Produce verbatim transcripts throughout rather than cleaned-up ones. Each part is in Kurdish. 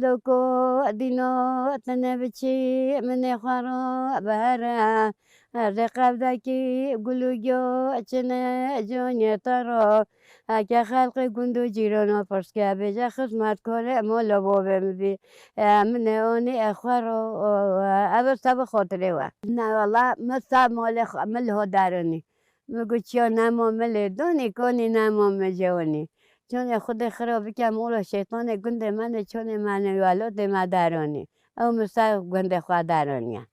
Loko dîno tine biçî minê xwe ro bere. Erdê qevdekî gul û giyo çine conê te ro. Heke xelqê gund û cîrano pirs ke bêje xizmetkorê molo bovê min bî. E, minê onî e xwe ro, ev e se bi xotirê we. Ne wela, min sa molê xwe, min li ho daronî. Min got, çiyo nemo min lê donî, konî nemo min jewenî. Çonê Xwedê xira bike molo şeytanê gundê me ne, çonê me ne, welotê me daronî. Ew min sa gundê xwe daroniye.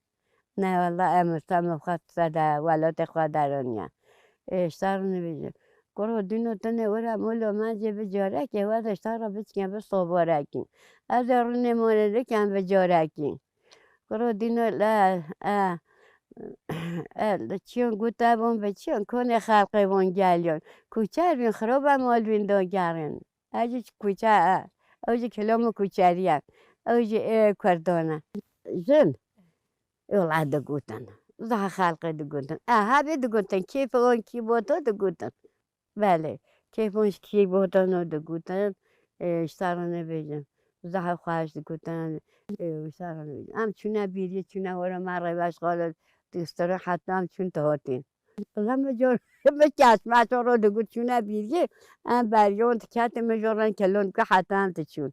Ne wela, em min sa min xwe se de welotê xwe daroniye. Ê, ji te re nivêjim. Kuro dîno tenê were molo me jê bi carekê, we de ji te re biçike bi soborekî. Ez ê rûnê molê dikem bi carekî. Kuro dîno le, e, e, li çiyon guta bûn bi çiyon, konê xelqê bûn geliyon. Kuçer bîn, xiroba mol bîn do gerin. Ew jî kuçe, e, ew jî kilomê kuçeriye. Ew jî ê Kurdan e. Jin, wela digutin. Zaha xelqê digutin. E, hebê digutin. Kêfê wan kî bo to digutin. Belê, kêfon ji kî botan û digutin, e, ji te re nebêjim. Zehf xweş digutin, e, ji te re nebêjim. Em çûne bîriyê, çûne were me rêveş xwe distire heta em çûn tihotîn. Wela min jor, min kes me jor digot çûne bîriyê, em beriyon diketin, min jor ren kelon ku heta em diçûn.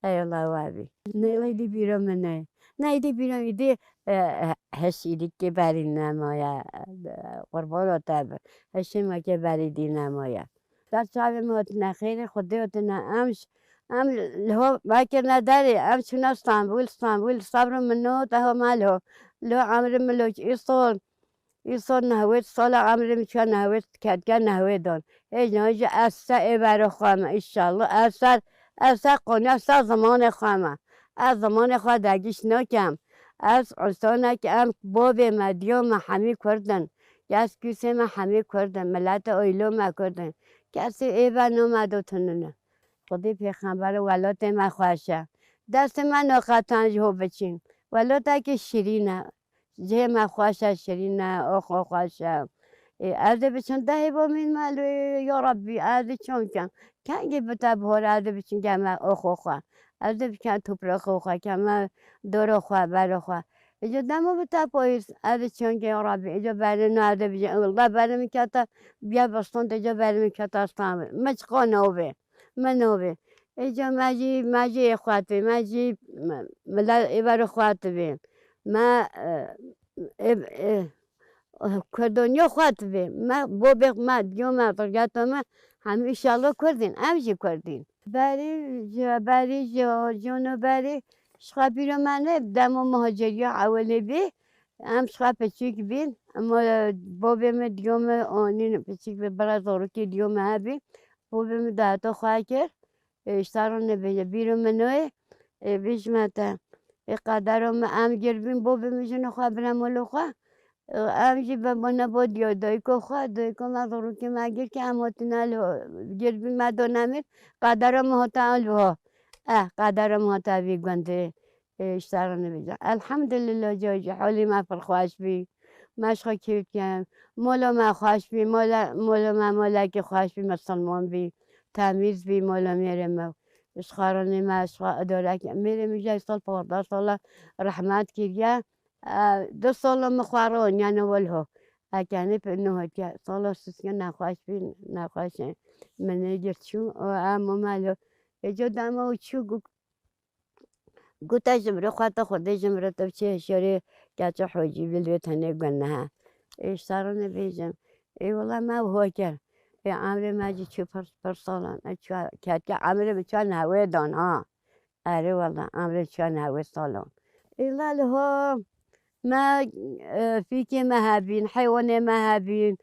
Ey Allah we bî. Neyla îdî bîra min neyê. Ne îdî bîra îdî, e, e, heş îdî kê berî nemaye, e, qurbana te bi. Heşê me kê berî dî nemaye. Ser çavê me hatine xêrê, Xwedê hatine em ş-, em li ho me kirine derê, em çûne Stenbul, Stenbul, sabr min no, te ho me li ho. Li ho emrê min lo îsol. Îsal nehwêd sala emrê min çûya nehwêd, ketke nehwêdan. Hêj nehwêd jî ez se ê berê xwe me, înşallah. Ez ser, ez ser Konya ser zimanê xwe me. Ez zimanê xwe degîş nakem. Ez însanek em bobê me, diyo me hemî Kurd in. Kes kûsê me hemî Kurd in. Milete oylo me Kurd in. Kesê ê ve no me do tunine. Xwedê pêxember û welatê me xweş e. Destê me naqetan ji ho biçîn. Welatekî şirîn e. Cihê me xweş e, şirîn e, oxo xweş e. Ê, ez dê biçim dehê bo min me lê, ya Rabbî, ez dê çon kem? Kengê bi te bihor, ez dê biçim geme oxo xwe. Ez dê bikem topraxo xwe, keme doro xwe, bero xwe. Îca demo bi te poyîz, ez dê çon ke ya Rabbî, îca berê no ez dê biçim, wela berê min kete, biya boston de îca berê min kete Stenbul. Me çiqa navê. Me navê. Êca me jî, me jî ê xwe tibê, me jî me, mila êvarê xwe tibê. Me, e, e, e, kurdoniya xwe tibê. Me bobê me, diyo me, zirgeto me, hemî înşallah Kurd in, em jî Kurd in. Berî ji, berî ji, jono berî, ji xwe bîra me ne, demo muhaciriya ewilê bî, em ji xwe piçûk bîn, ema bobê me, diyo me, anîn piçûk bî, bira zorokê diyo me hebî. Bobê min dahata xwe kir. Ê, ji te re nebêje, bîro min nayê. Ê, bêjime te. Ê, qedera min em girbîn, bobê min jino xwe bire molo xwe. Ê, em jî be bone bo diyo dayiko xwe, dayiko me zorokê me gir ke em hatine li ho, girbîn me do nemir. Qedera min hate an li ho. Eh, qedera min hate vî gundê. Ê, ji te re nebêje. Elhamdulillah, cayê jî holê me pir xweş bî. Me ji xwe kêf dikin. Mola me xweş bî, mola, mola me molekî xweş bî, misilman bî, temîz bî, mola mêrê me. Ji xwe re nê me, ji xwe idare ke. Mêrê min jî sal pazdeh sala rehmet kiriye. E, du sala min xwe re aniye ne welho. Ekenê pê nehatiye. Sala sisiye nexweş bî, nexweş e. Min ê girt çû, û em û me lo. Êca dema û çû gu-, Gote ji mirê xwe te Xwedê ji mirê te biçe hişyarê keçe hocî bil vê tenê guneh e. Ê, ji te re nebêjim. Ê, wela me wiha kir. Ê, emrê me jî çû pir, pir salan. E, çû, ketke emrê min çû nehwê dan ha. Erê wela, emrê çû nehwê salan. Ê, la li ho Me, e, fîkê me hebîn, heywanê me hebîn,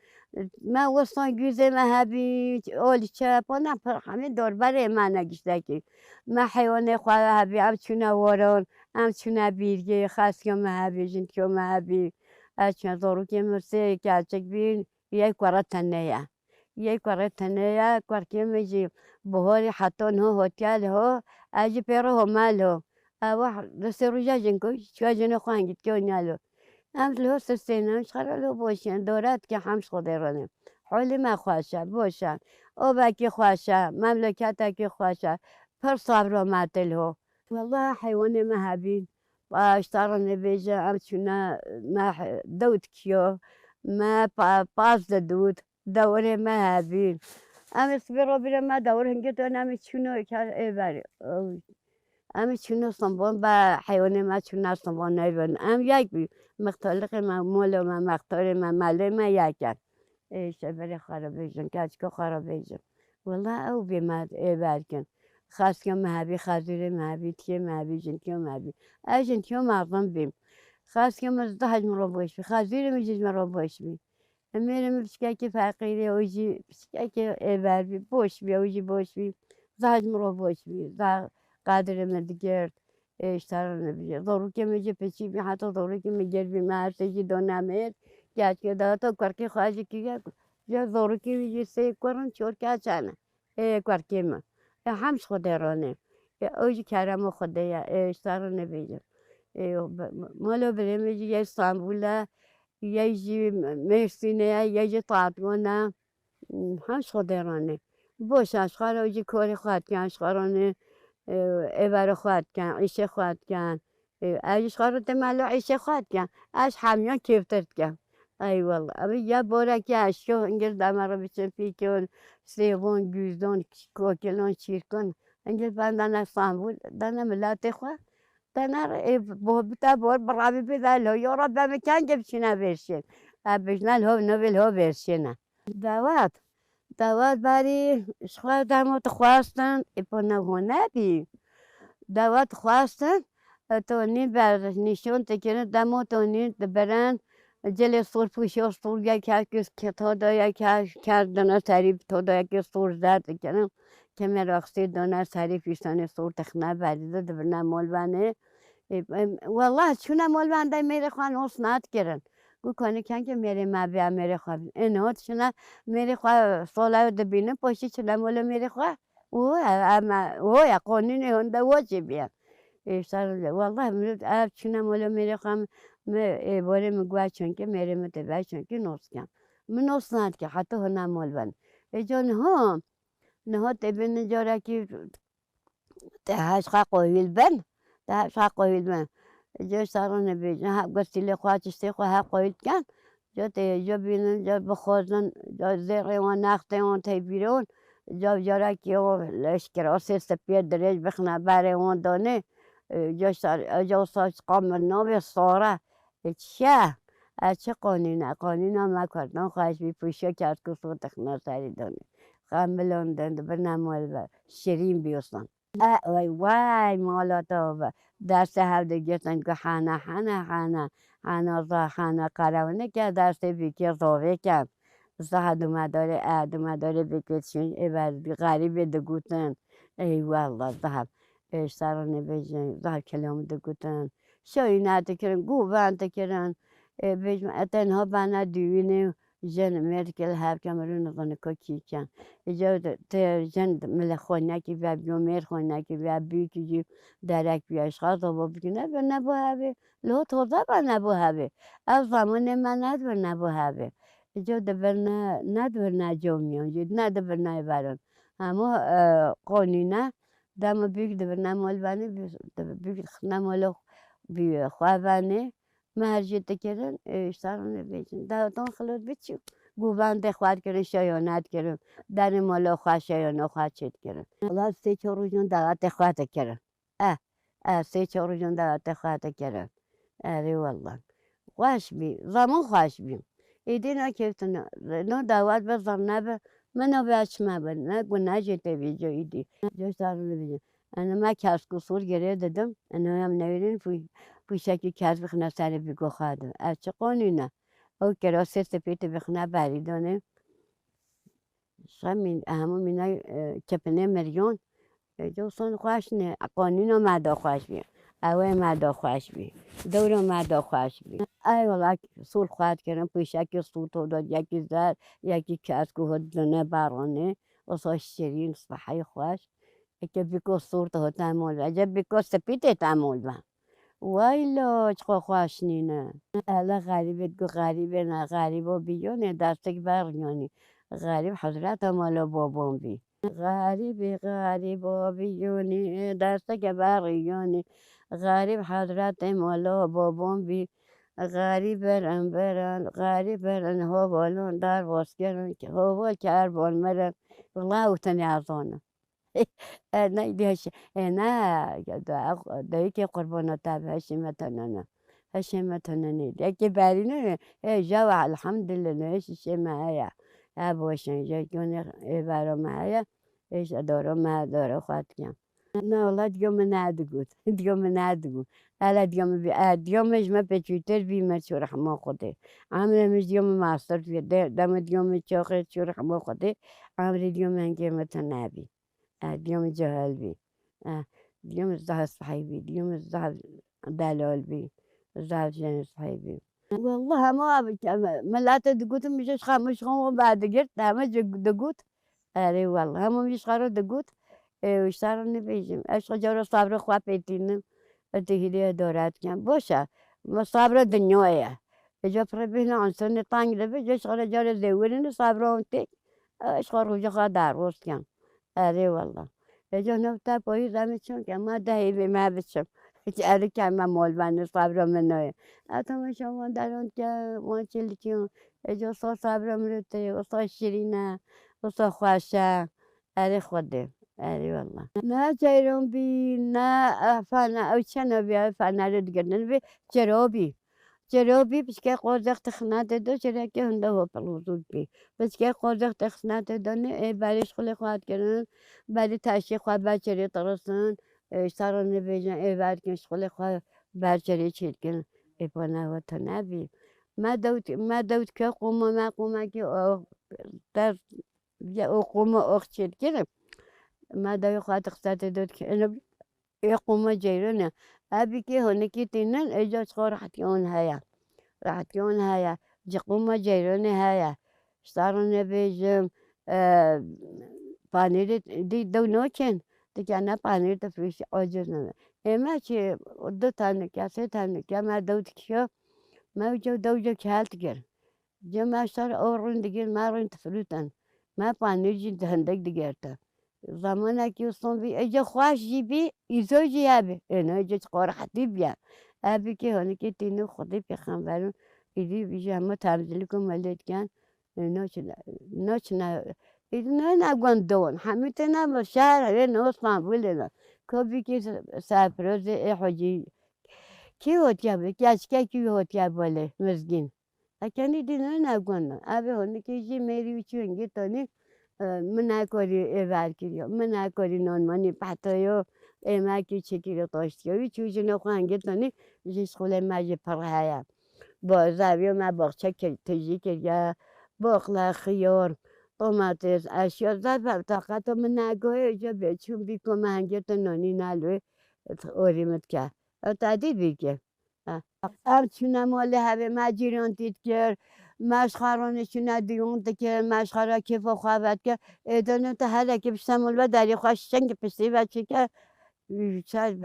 me westan gûzê me hebîn, olî çepana pir hemî dorberê me ne giştekî. Me heywanê xwe hebî, em çûne waran, em çûne bîrgê, xesiya me hebî, jintiyo me hebî. Ez çûne zorokê min sê keçik bîn, yek were tenê ye. Yek were tenê ye, kurkê min jî biharî heta niha hatiye li ho, ez jî pê re home li ho. Ewa du sê roja jin ku çiya jinê xwe hingî dikiya niya li ho. Em li ho sisêne, em ji xwe re li ho boşîne, dore dike hem ji Xwedê re ne. Holê me xweş e, boş e. Obekî xweş e, memleketekî xweş e. Pir sabra me tê li ho. Wela heywanê me hebîn. Paştaran ê bêje, em çûne me he-, dewt kiyo, me pa-, paz de dût, dewrê me hebîn. Em ê sibê robîre me dewr hingê dön, em ê çûne kar ê berê. Em ê çûne Simbon, be heywanê me çûne Simbon neyvin. Em yek bî. Mextaliqê me, molo me, mextarê me, melê me yek e. Ê, şeberê xwe re bêjin, keçika xwe re bêjin. Wela ew bê me ê berkin. Xaskiya me hebî, xezûrê me hebî, tiyê me hebî, jintiya me hebî. Ez jintiya mezin bîm. Xaskiya me zida ji min re baş bî. Xezûrê min jî ji min re baş bî. Mêrê min piçkekî feqîrê, ew jî piçkekî êver bî, baş bî, ew jî baş bî. Zida ji min re baş bî. Zida qedirê min digirt. Ê, ji te re nebêje. Zarokê min jî piçî bî, heta zarokê min gêr bî, me her sê jî dane mêr. Keçikê de heta kurkê xwe jî kiriye. Ji zarokê wî jî sê kur in, çar keç hene. Ê, kurkê min. Ê, hem ji Xwedê re ne. Ê, ew jî kerema Xwedê ye. Ê, ji te re nebêje. Ê, be-, mala birê min jî yê Stenbul e, yê jî Mêrsînê ye, yê jî Tatwan e. Hem ji Xwedê re ne. Boş e, ji xwe re jî korê xwe dikin, ji xwe re ne, e, êvarê xwe dikin, îşê xwe dikin. E, ez jî ji xwe re dê melo îşê xwe dikin. Ez ji hemiyan kêftir dikim. Ey wallah. Abi ya borekî eşyo, hingir deme re biçin fîkon, sêvon, güzdon, kokilon, çîrkon. Hingir ben dane Stenbul, dane miletê xwe. Dane re, e, bo-, bite bor, bi rabî bide lo. Ya Rabbi, em kengê biçîne vêrşên. E, bijne lo, nivê lo vêrşêne. Dawet. Dawet berî ji xwe demo dixwestin, ê po ne hûn nebî. Dawet dixwestin, e, tonî ber nîşon dikirin, demo tonî dibirin, cilê sor pûşo sor yek her kes ke-, to da yek her kerdine serî to da yekê sor zer dikirin. Kemer axsê dane serî fîştanê sor dixine berî de dibirine molbenê. Ê, em, wallah çûne molben de mêrê xwe nos nadikirin. Gu kanî kengê mêrê me bîya mêrê xwe bî. Ê niha dişine mêrê xwe sola ew dibînin, paşî çûne mola mêrê xwe. O, em, o ya qanûnê hûn de wacî bîye. Ê, ser, wallah, mirov ev çûne mola mêrê xwe, mi, ê, borê min guhe çunkî, mêrê min tê be çunkî nos ken. Min nos nadike, heta hûn mol ben. Ê, ca niha, niha tê bînin carekî, te her ji xwe qoyîl bin, te her ji xwe qoyîl bin. Cê saran nebêjin, hev gustîlê xwe, tiştê xwe hev qoyîl dikin. Ca tê, ca bînin, ca bixwazin, ca zêrê wan, nextê wan tey bîron, ca carekî wan leşkira sê spiyê dirêj bixine berê wan danê. E, ca sar, e, ca sar çiqa min navê sare. E, çi ye? E, çi qanûn e? Qanûna me kurdan xweş bî, pûşe kertkû sor dixine serî danê. Xemilon din, dibirine mol be. Şirîn bîyosan. E, wey, wey, mala te be. Dersê hev digirtin ku hene, hene, hene, hene, za, hene, qerewne ke dersê bîkê zavê ke. Za dumedarê, e, dumedarê bikê çin, ê ber, xerîbê digutin. Ey wallah, za hev, ê, ji te re nebêjin, za hev kelamî digutin. Şayîne dikirin, guvan dikirin. Ê, bêjim, e, tenha bana düğünü, jin mêr dike li hev ke mirov nizane ku kî ken. Îca te jin mile xwînekî ve biyo, mêr xwînekî ve, bûkî jî derek biya, ji xwe zabo bikine, ve nebû hevê. Lo toza ve nebû hevê. Ev zamanê me nedibir nebû hevê. Îca dibirne, nedibirne comiyan jî, nedibirne verin. Hemû, e, qonîne, dema bûk dibirne mol venê, bûk xine molo bî xwe venê. Me her jî dikirin, ê, ji te re nebêjin. Dawetên xilas biçû. Guvan dê xwe dikirin, şayane dikirin. Derê mala xwe, şayane xwe çê dikirin. Wala sê çar rojan dawetê xwe dikirin. Eh, eh, sê çar rojan dawetê xwe dikirin. Erê wallah. Xweş bî, zaman xweş bî. Êdî nakeftin, no dawet be, zan nebe, min nabe ez çime be, ne guna jê tê vêca êdî. Cê ji te re nebêjin. Ene me kesk û sor girê didim. Ene em newêrîn pû-, pûşekî kesk bixine serê bîgo xwe de. Ev çi qonûn e? Ew kirasê spî tê bixine berî danê. Şemîn, hemû mîna, e, kepinê miryon. E, cosan xweş ne. Qonûna me da xweş bî. Ewê me da xweş bî. Dewra me da xweş bî. Ey wela sor xwe dikirin, pûşekî sor to da, yekî zer, yekî kesk û hûr dine beranê. Wisa şirîn, siheyê xweş. Eke bîko sor te hate mol be, ece bîko spî tê te mol be. Waylo, çiqo xweş nîne. Ele xerîbê digo xerîbê ne, xerîbo bîyonê destek beryanî. Xerîb hezreta mala babon bî. Xerîbî, xerîb abî yonî, desteke berî yonî. Xerîb hezretê mala babon bî. Xerîb beran beran, xerîb beran, hovalon derbas kerin, hoval kerban mirin. Wela ew tenê ez zanim. E, ne, dê şi-, e, ne, ya da, dayikê qurbana te be, heşê me tenene. Heşê me tenene. Yekê berîne, e, jawa, elhamdülillah, şişê me heye. E, boşen, je gönü, e, bera me heye. E, je doro me, doro xwe dikem. Na, wela diyo min nedigot. Diyo min nedigot. Hele diyo min bî, e, diyo min ji me pêçûytir bî, me çû rehma Xwedê. Emrê min ji diyo min mastir bî. De, dema diyo min çoxê çû rehma Xwedê. Emrê diyo min hingê min tune bî. E, diyo min cehil bî. E, diyo min zaf sahîbî. Diyo min zaf delal bî. Zaf jin sahîbî. Wallah hema miletê digotin, min ji xwe, min ji xwe ve digirt, hema digot. Erê wallah, hemû min ji xwe re digot, ê, ji te re nibêjim. Ez xwe cara sabra xwe pêtînim. Ez dihîlê dora dikim. Boş e. Ma sabra dinyayê ye. Ê, ca pirê bêhna însanê teng dibe, ca ji xwe re cara zêwirîne sabra wan têk. Ez xwe roja xwe derbas dikim. Erê wallah. Ê, ca nav te payîz em ê çûn ke, ma dehê vê me biçim. Hiç erê ke me mol bene sabra min nayê. Ez temaşa wan deran dikim, wan çêlikiyan. Ê, ca sa sabra min tê, wisa şirîn e, wisa xweş e. Erê Xwedê, erê wallah. Ne ceyran bî, ne, eh, fena, ew çene bî, ew fenerê digirin bî, çira bî. Çira bî, piçke qozex texnatê do, çireke hunda hopilozûk bî. Piçke qozex texnatê do, ne, ê, berê şixulê xwe dikirin, berê teşê xwe ber çirê tirisin, ê, ji te re nibêjin, ê, berdikin şixulê xwe ber çirê çêdikin. Ê, pana we tune bî. Me dewt, me dewt ke qûma me qûmekî, o, der Ya o qûma ox çêdikirin. Me dayê xwe di qisatê de dikir. Ê qûma ceyran e. Ebî kê honikî tînin, ê ca çixo rehetkiya wan heye. Rehetkiya wan heye. Ji qûma ceyranê heye. Ji te re nebêjim, e, panîrê dî dew nakin. Dikene panîr difirîşî, aciz nebe. Ê me çi du tenike, sê tenike me dew dikiya. Me ew dew ca kel dikir. Cem me ji te re ew rûn digir, me rûn difirûtin. Me panîr jî di hindik digirtin. Zemanekî wisa bî, êca xweş jî bî, îzo jî hebî. Êno êca çiqa rehetî bîye. Ebî kê honikê tînin Xwedê pêxemberin, îdî bî jî hema temzilî ku me lê dikin. Ê, naçine, naçine, êdî ne, ne gund don. Hemî têne bi şehir, hê ne Stenbolê ne. Ko bî kê se-, serfirozê ê hocî. Kî hotiye bi, keçikekî hotiye bolê, mizgîn. Ekenî dî ne, ne gund. Evê honikê jî mêrî û çû hingê tonî, e, min nekorî êvar kiriyo. Min nekorî non manî pehtoyo, êmekî çikiriyo toştiyo. Wî çû jino xwe hingê tonî ji şixulê me jî pir heye. Bo-, zaviyo me boxçe kir-, tijî kiriye. Boxle, xiyor, domates, eşya. Zaf ev taqeto min negoye, ji bê çûn bî ku me hingê tu nonî nalwê, orî min dike. Ew tadî bî ki. Em çûne malê hevê me cîran tît kir, me ji xwe ronê çûne diyûn dikir, me ji xwe re kêfa xwe vedikir. Êdane te herekî pişte mal ve derê xwe şingî piştî ve çike,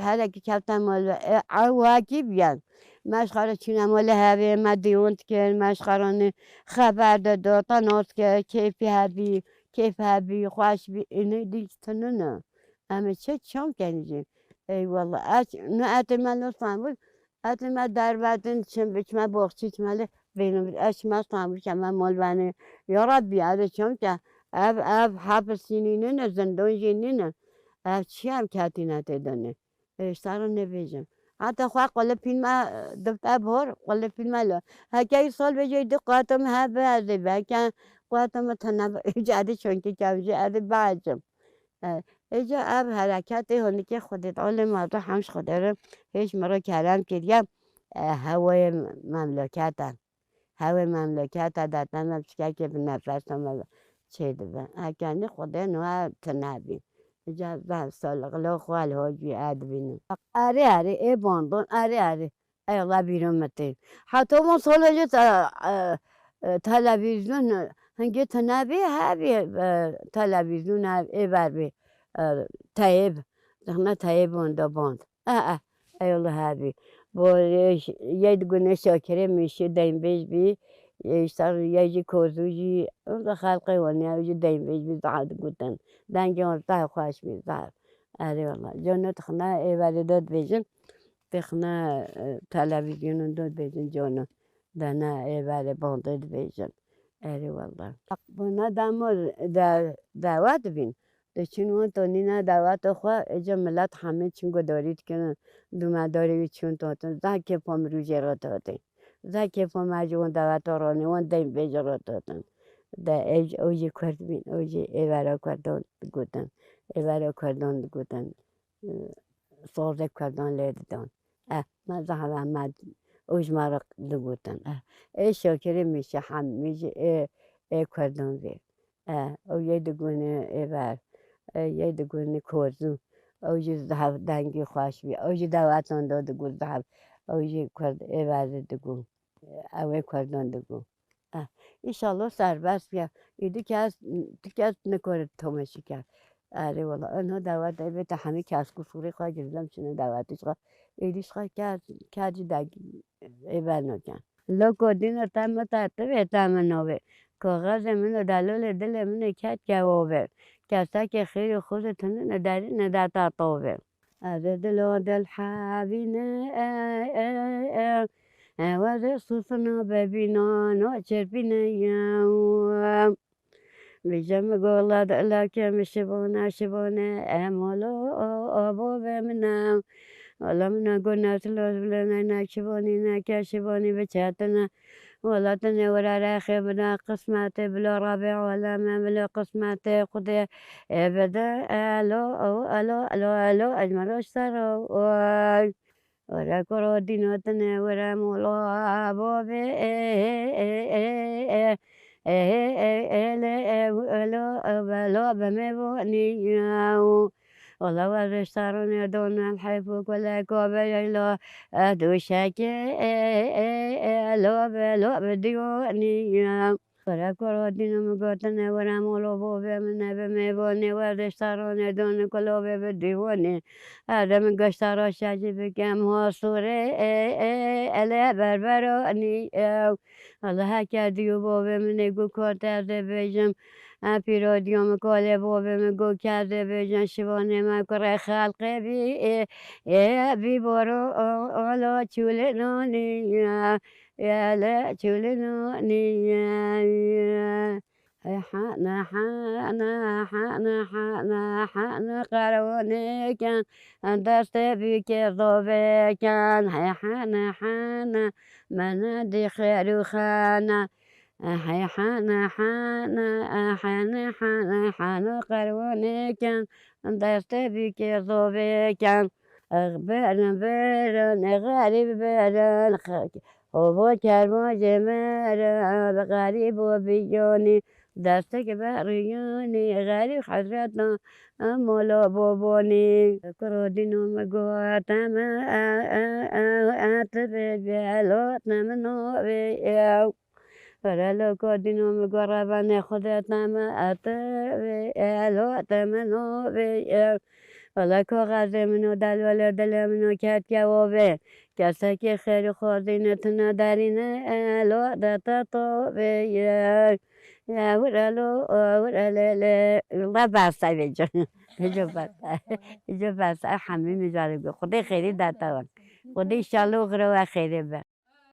herekî kevte mal ve. E, ew wekî biyen. Me ji xwe re çûne malê hevê me diyûn dikir, me ji xwe ronê xeber dido, te nas kir, kêfî hebî, kêf hebî, xweş bî, ênê dî tinin e. Em ê çi çam kenî jî? Ey wallah, ez, ne etê me li Stenbul, etê me dervetin, çim, biçime boxçî, çime lê bênim, ez çime Stenbul, çime mal benê. Ya Rabbî, erê çim ke, ev, ev hepsînî nîne, zindon jî nîne. Ev çi em ketîne tê dinê? Ê, ji te re nebêjim. Heta xwe qulipîn me, difte bor, qulipîn me lo. Heke îsal bêje, di quweta min hebe ez ê be, heke quweta min tune be, îca edê çunkî kevjî, edê biecim. E, Êca ev hereketê honikê Xwedê, olê ma tu hemş Xwedê re hêş min re kerem kiriye, e, hewayê memlekete. Hewê memlekete de te me piçkekê bi nefes te me çê dibe. Hekenî Xwedê niha tune bî. Îca ben saliqlo xwe li hocî e dibînim. Erê, erê, ê bandon, erê, erê. Ey Allah bîra me tên. Heta van sal vêce te, e, e, televîzyon, e, hingê tune bî, hebî, e, televîzyon, e, ê ber bî, e, teyb. Zexne teyb wenda band. E, e, ey Allah hebî. Bo, e, yê di gune Şakirê min şî deynbêj bî. Ê îştar yê jî kozû jî, wisa xelqê wan ya, ew jî deyn vê jî zaf digotin. Dengê wan zaf xweş bî, zaf. Erê wela. Cono dixine êvarê do dibêjin. Dixine, e, televîzyonun do dibêjin cono. Dene êvarê bandê dibêjin. Erê wela. Buna demo de, dewet bîn. Diçin wan tonîne deweta xwe, êca milet hemî çin guhdarî dikin, dûmedarê wî çûn totin. Zaf kêfa min rû jê re totê. Zaf kêfa me ji wan deweta ronê, wan deyn vê jê re totin. De ê, ew jî Kurd bîn, ew jî êvara Kurdan digotin. Êvara Kurdan digotin. Sazê Kurdan lê didon. Eh, me zehra me û ji me re digotin. Eh, ê Şakirê Mîşe hemî jî ê, ê Kurdan vê. Eh, ew yê digotin êvar. Eh, yê digotin Kozû. Ew jî zehf dengî xweş bî. Ew jî dewetan de digot zehf. Ew jî Kurd êvar digot. Ew ê Kurdan digot. Eh, înşallah serbest bîya. Êdî kes, tu kes nikare tomeşî ke. Erê wela, eno dewet ê bê te hemî kes ku sûrê xwe girdem çine dewetî xwe. Êdî xwe kes, kes jî de ê beno ke. Loko dîno te mi te tivê te min navê. Kaxezê min û delolê dilê min ê ket ke ovê. Kesekê xêr û xuzê tunine derîne de te tovê. Ez ê dilo dil hebîne, e, e, e, e, wezê susina bebîna, no çirpîne yew. Vîje mi gola dilakê mi şibone, şibone, e, molo, o, o, bovê min e. Wala min e got nesilo bilêne, ne şibonî, ne ke şibonî biçetine. Wela tenê were rexê bide qismetê, bilo Rebê aleme, bilo qismetê Xwedê, ê bide, elo, elo, elo, elo, ez me roş ser o, oy. Were kuro dîno tenê were mola bavê, ê, ê, ê, ê, ê, ê, ê, lê, ê, elo, elo, bemê vonî, ew. Wala were şaronê don el heyf û kuleko beylo, e, duşekê, e, e, e, lo be, lo be diyonî, e. Were kuro dîno mi gotine, were molo bovê min e, be mêvonê, were şaronê don kulo be, be diyonî. Erdem goştara şajî bikem, ha sûrê, e, e, ele berberonî, e. Allah heke diyo bovê min ê gu kor te ez ê bêjim. E, pîro diyo min kolê bovê min gu ke ez ê bêjim. Şivanê me kurê xelqê bî, ê, ê, bî boro, o, o, lo çûlê nonî, e, e, le çûlê nonî, e, e. Hey hana, hana, hana, hana, hana, qerwanê ken, destê bikê zovê ken. Hey hana, hana, mena di xêr û xana. Hey hana, hana, hana, hana, hana, qerwanê ken, destê bikê zovê ken. Berin, berin, xerîb berin, Ovo kerma jê me re, bi xerîb û biyonî, destek beriyonî, xerîb hezreta mola bobonî. Kuro dîno mi got, em, e, e, e, e, ti bê belo, te min navê ew. Were loko dîno mi got, revanê Xwedê te me, e, ti bê elo, te min navê ew. Wela kaxezê min û delwelê dilê min û ketke ovê. Kesekê xêr û xwezîne tune derîne, elo de te tovê ye. Ya wira lo, wira lê lê. Wela bes e vêca. Vêca bes e. Vêca bes e. Hemî mijarê bi. Xwedê xêrî de te wan. Xwedê înşallah xira we xêrê be.